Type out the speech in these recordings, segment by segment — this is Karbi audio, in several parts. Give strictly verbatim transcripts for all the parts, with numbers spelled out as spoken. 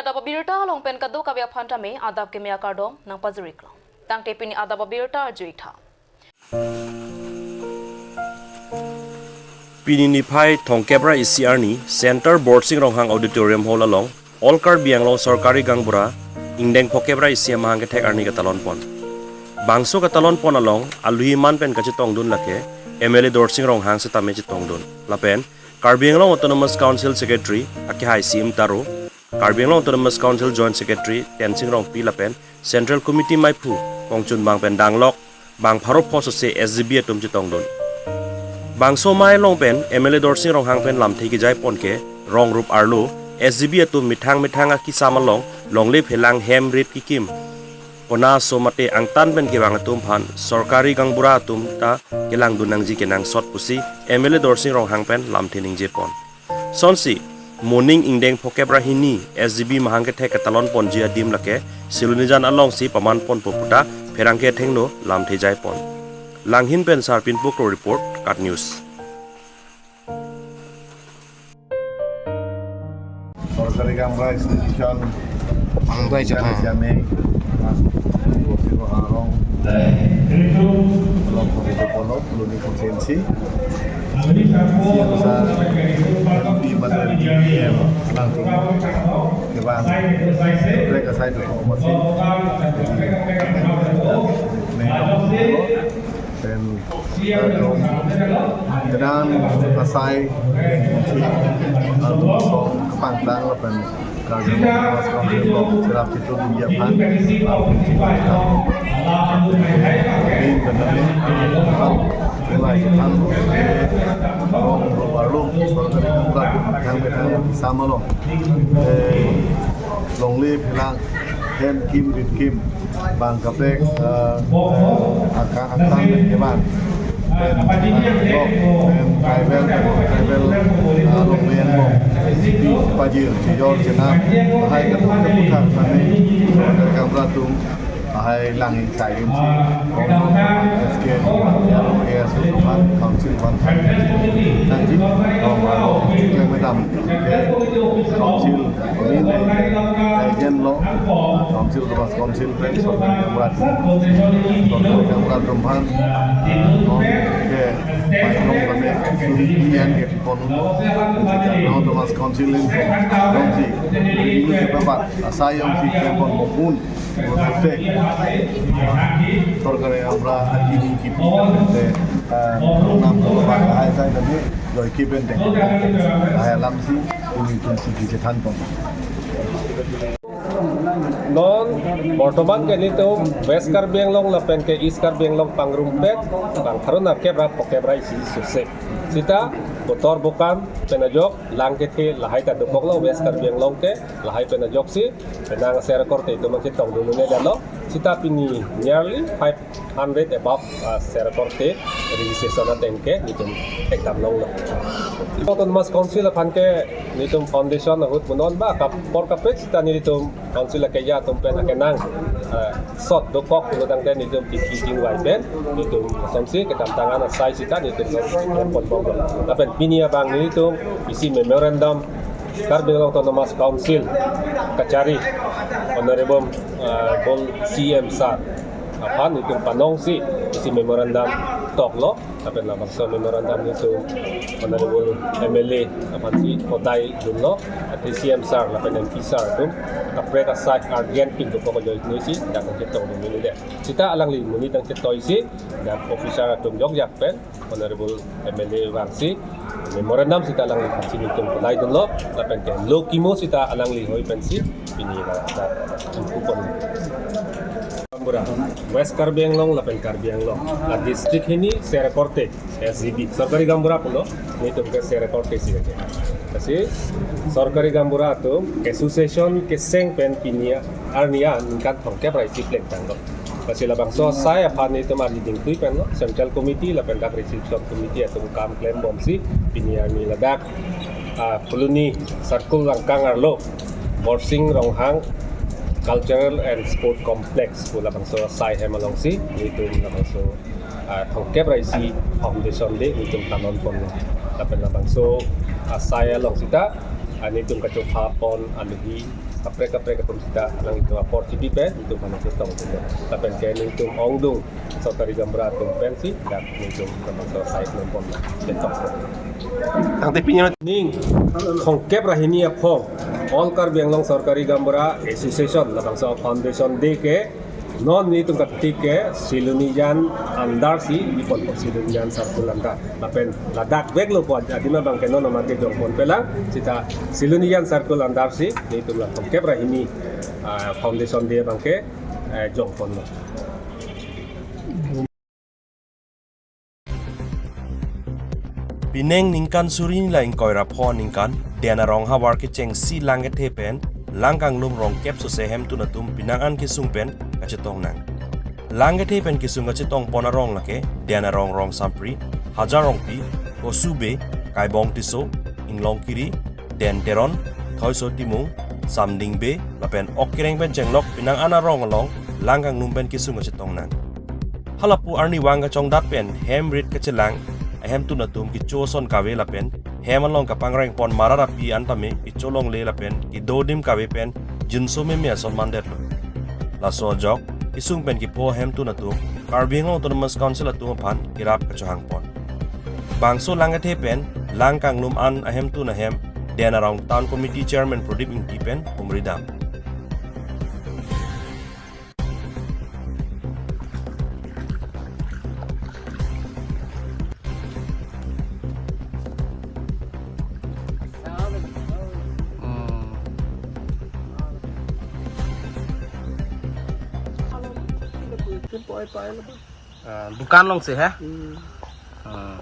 Adap abirta along pen kadokave aphan tame adap keme akardom nangpajir-iklo. Tangte pini adap abirta arju-ik tha. Pini niphai thomkep ra isi arni Center Borsing Ronghang Auditorium Hall along All Karbi Anglong Sorkari Gaonbura ingdeng phokep ra isi amahang kethek arni katalon pon. Bangso katalon pon along alohi man pen kachetongdun lake M L A Dorsing Ronghang setame chetongdun. Lapen Karbi Anglong Autonomous Council Secretary akehai C M Taro, Karbi Anglong Autonomous Council Joint Secretary Tensing Rongpi lapen Central Committee maiphu kongchunbang pen danglok bang pharo pho sose S G B atum chetongdun. Bangso amei along pen M L A Dorsing Ronghang pen lamthe kejai pon ke rong rup arlo S G B atum methang methang akisam along longle phelang hem rit kikim kona so mate angtan pen kevang atum aphan Sorkari Gaonbura atum ta kelangdun nangji kenangsot pusi M L A Dorsing Ronghang pen lamthe ningje pon. Sonsi, moning ingdeng phokep ra hini S G B mahang kethek katalon ponji adim lake Silonijan alongsi paman ponpo puta pherangke athengno lamthe jai pon. Langhin pen Sarpin Pukro report, KAT News. Sorkari Gaonbura Institution Ang bai jatha. Kami Borsing Ronghang along Sorkari Gaonbura Colony Constituency. Siang sa M P mate M P M alangtum kevang. Mereka saya dukung masih. Jadi, pen, eh, kedam asai, eh, atum song kepangtang lapen Karbi Anglong Autonomous Council along cherap chitu dun aphan. Min benami, belai kethan, rong rup arlo, Sorkari Gaonbura atum methang methang kisam along, eh, longle phelang, hem kim rit kim, bang kaprek, eh, aka angtan pen kevang. Pen, eh, rock, pen tribal, pen tribal, eh, longle angbong. Pajir, chijor, chenam, lahai kaprek kaprek kami, Sorkari Gaonbura atum, lahai langin sai rim si, kong S K, S K, Council, one, nangji, kong, eh, klem medam, eh, Council, Kami le, eh, jen lo, Council, Autonomous Council pen, Sorkari Gaonbura, Sorkari Gaonbura atum aphan, eh, non ke, pai long kami, suri klian ke pon lo, Autonomous Council in, non si, ini ke bapak, asai yang si pon maupun, maupun te, Sorkari Gaonbura, akini kipi, te, eh, nam ko bapak, hai sai kami, loi kipen te, hai alam si, ini pun si kecethan pon. Non, bortoman ke nelitum West Karbi Anglong lapen ke East Karbi Anglong pangrumpet, bang pharo nerkep ra phokep ra isi sose. Sita, botor bokam pen ajok, lang kethe lahai ta dokoklo West Karbi Anglong ke, lahai pen ajoksi, penang aser akorte atum nangchetongdun un-e damlo. Sita pini nearly five hundred above, ah, aser akorte registration ateng ke nelitum ekdam longlo. Autonomous Council aphan ke nelitum foundation ahut punon ba kapor kapet sita nelitum Council akeja atum pen akenang, ah, sot dokok pulo tangte nelitum tiki chingvai pen nelitum asonsi kedamtang an asai sita nelitum pon bomlo. Lapen pini abang nelitum isi memorandum Karbi Anglong Autonomous Council kachari Honorable, ah, Bol C M Sir aphan nelitum panongsi isi memorandum toklo, lapen labangso memorandum nelitum Honorable M L A aphansi podai dunlo, ati C M Sir lapen M P Sir atum kaprek asai urgent pin dokok ajoine si dak nangchetongdun un-e. Sita alangli monit nangchetoisi, dak officer atum jokjak pen Honorable M L A vangsi memorandum sita alangli aphansi nelitum podai dunlo, lapen ke lo kimo sita alangli hoi pensi pini la, la, kupon. Gaonbura, West Karbi Anglong lapen Karbi Anglong, la district hini aser akorte S G B, Sorkari Gaonbura pulo, nelitum ke aser akorte si ke. Lasi Sorkari Gaonbura atum association keseng pen pini arni aningkan thomkep ra isi plengtanglo. Lasi labangso asai aphan nelitum arni dingtui penlo, Central Committee lapen dak Reception Committee atum kam klem bomsi pini arni ladak, ah, Phuloni Circle angkang arlo Borsing Ronghang Cultural and Sport Complex pu labangso asai hem alongsi nelitum labangso, ah, thomkep ra isi foundation day nelitum talon ponlo. Lapen labangso asai along sita, ah, nelitum kachopha pon alohi Kaprek kaprek atum sita nangtum apor chipi pen nangtum aphan chetong. Lapen ke nangtum ongdung sorkari gaonbura atum pensi dak nangtum nangtum side nangpon chetong. Tangte pini ning thomkep ra hini aphong All Karbi Anglong Sorkari Gaonbura Association labangso Foundation Day ke non nelitum katik ke Silonijan under si, di pon Silonijan circle under. Lapen ladak vek lo pon, adim abang ke non amat ke jongpon pelang, sita Silonijan circle under si nelitum la thomkep ra hini, ah, Foundation Day abang ke, eh, jongponlo. Pining ningkan suri hini ingkoi ra pho aningkan, Den Arong havar kechengsi Langkethe pen Langkanglum rong kep sose hemtun atum penang an kesung pen kachetong nang. Langkethe pen kesung kachetong pon arong lake Den Arong Rongsampri, Hajar Rongpi, Kosu Bey, Kaibong Tisso, Inglong Kiri, Den Teron, Thoiso Timung, Samding Bey, lapen ok kereng pen chenglok penang an arong along Langkanglum pen kesung kachetong nang. Halapu arnivang kachongdat pen hem rit kachelang ahemtun atum kecho ason kave lapen hem along kapangreng pon marat api an tame kecho longle lapen kedo adim kave pen jinso meme ason mandetlo. Laso ajok kesung pen kepho ahemtun atum Karbi Anglong Autonomous Council atum aphan kerap kachohang pon. Bangso Langkethe pen Langkanglum an ahemtun ahem Den Arong Town Committee Chairman Prodip Ingti pen humri dam. Hmm. Ah, dukan alongsi he? Hmm. Ah.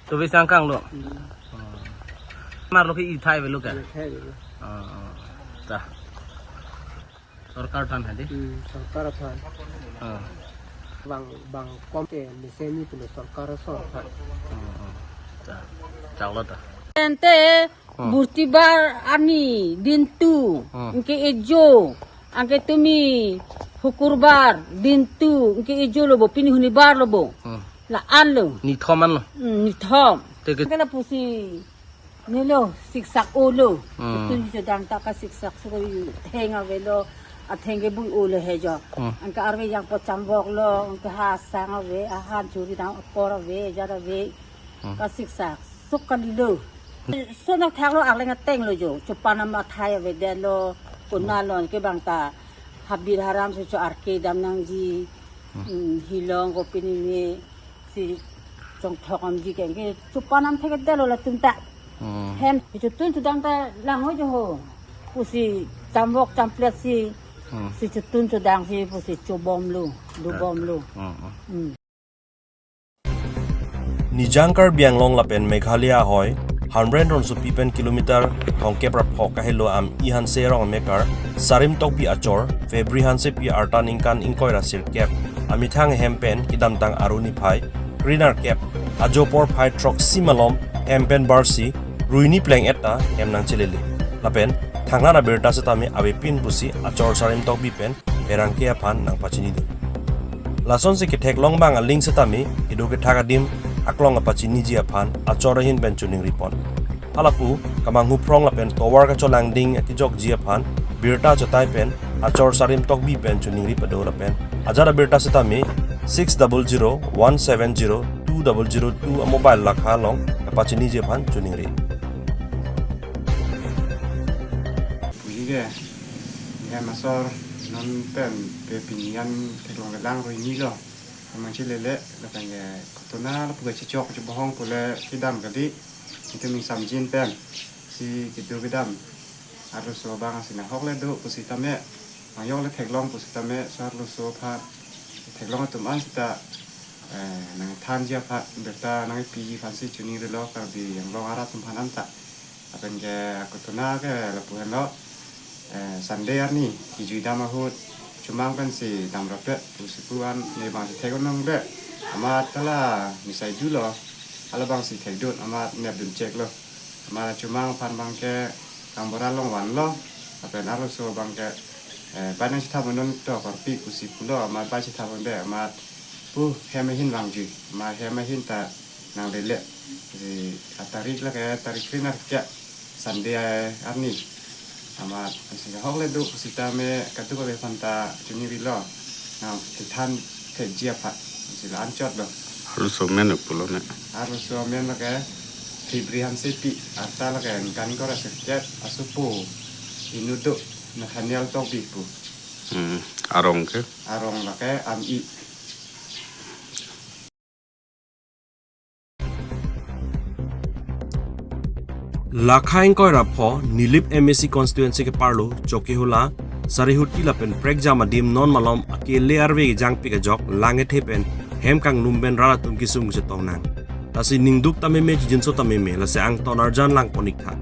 Tobi sangkang lo. Hmm. Ah. Mar lo ke ithai avelo ke? Ithai avelo. Ah, ah. Ta. Sorkar aphan hadi? Hmm, sorkar aphan. Ah. Bang, bang kom ke mesen ni pulo sorkar asor aphan. Ah, ah. Ta. Chaklo ta. Ante Hmm. Burtibar ani dintu, Hmm. anke ejo, anke tumi Hukurbar dintu, anke ejo lo bo, pini Hunibar lo bo. Hmm. La-an lo. Nithom an lo. Hmm, nithom. Te ke- Anke lapusi nelo siksak olo. Hmm. Tun chodang ta kasiksak so theng avelo, atheng ke bui olo he jo. Hmm. Anke arve jangpo chambok lo, anke ha sang ave, ahan churi dam apor ave, jat ave. Hmm. Kasiksak sok kalilo. Sonak thaklo arleng ateng lo jo. Chopanam athai avedetlo. Konatlo anke bang ta habir haram si cho arke dam nangji. Hmm. Hmm, hilong ko pinine si chongthok amji ke anke chopanam thekdetlo latum ta. Hmm. Hem chotun chodang ta lang ho jo ho. Pusi chambok champlet si. Hmm. Si chotun chodang si pusi chobomlo, dobomlo. Hmm, hmm. Hmm. Nijang Karbi Anglong lapen Meghalaya ahoi, Hamren Ronsopi pen kilometer thomkep ra pho kahelo Ami Hanse rong amekar, Sarim Tokbi achor, February Hansepi arta ningkan ingkoi ra sirkep, amethang ahem pen kedamtang Aru niphai kre-nerkep, ajo porphai throksi malom hem pen barsi, rui ni pleng-et ta hem nangchelele. Lapen, thangnat abirta setame avepin pusi achor Sarim Tokbi pen pherangke aphan nangpachinidun. Lasonsi ketheklong abang aling setame kedo kethak adim aklong kapachiniji aphan achor ahin pen choningri pon. Halapu, kamanghu phrong lapen tovar kacholangding akejokji aphan birta chotai pen achor Sarim Tokbi pen choningri pado lapen ajat abirta setame six double zero one seven zero two double zero two a-mobile lakha along kapachiniji aphan choningri. Puji ke, hem asor non pen pe pini an theklong kelang rui ni lo. Amang chelele, lapen ke kotona lapu ke chechok chebohong pule kedam kali. Itum ingsamjin pen si kedo kedam. Arloso abang si nahok le do pusitame, mangjok le theklong pusitame, so arloso aphan theklong atum an sita, eh, nangthanji aphan, birta nangpiji aphan si choningrilo Karbi Anglong arat atum aphan anta. Lapen ke kotona ke lapu henlo, eh, Sunday arni kejui dam ahut chomang pensi dam rapet pusi pu an ne bang si thek-un nang be. Amat ta la misai du lo, hala bang si thekdun amat nepdun chek lo. Amat chomang aphan bang ke gaonbura along vanlo, lapen arloso bang ke, eh, bai nangchethap non to korpi pusi pulo, amat bai chethap be, amat pu hem ahin vangji, amat hem ahin ta nanglele. Di atarik lake tarik kre-nerkep Sunday arni. Amat, si ahok le do, sitame kadokave aphanta choningri lo. Na, kethan thekji aphan, si la-anchot lo. Arloso amen pulo ne. Arloso amen lake Febri Hansepi, arta lake ningkan ingkoi ra sirkep, asopo inut do Nathaniel Tokbi pu. Hmm, arong ke? Arong lake Ami. Lakha ingkoi ra pho Nilip M A C constituency keparlo Chokihola, Sarihuti lapen Prekjam adim non malom akele arve kejangpik ajok lang kethe pen hem kangnum pen rat atum kesung chetong nang. Lasi ningduk ta meme, chijinso ta meme, lasi angton arjan langpon ik tha.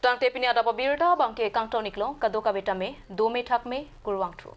Tangte pini adap abirta abangke kangton iklo, kadokave tame dome thakme, kurvangthu.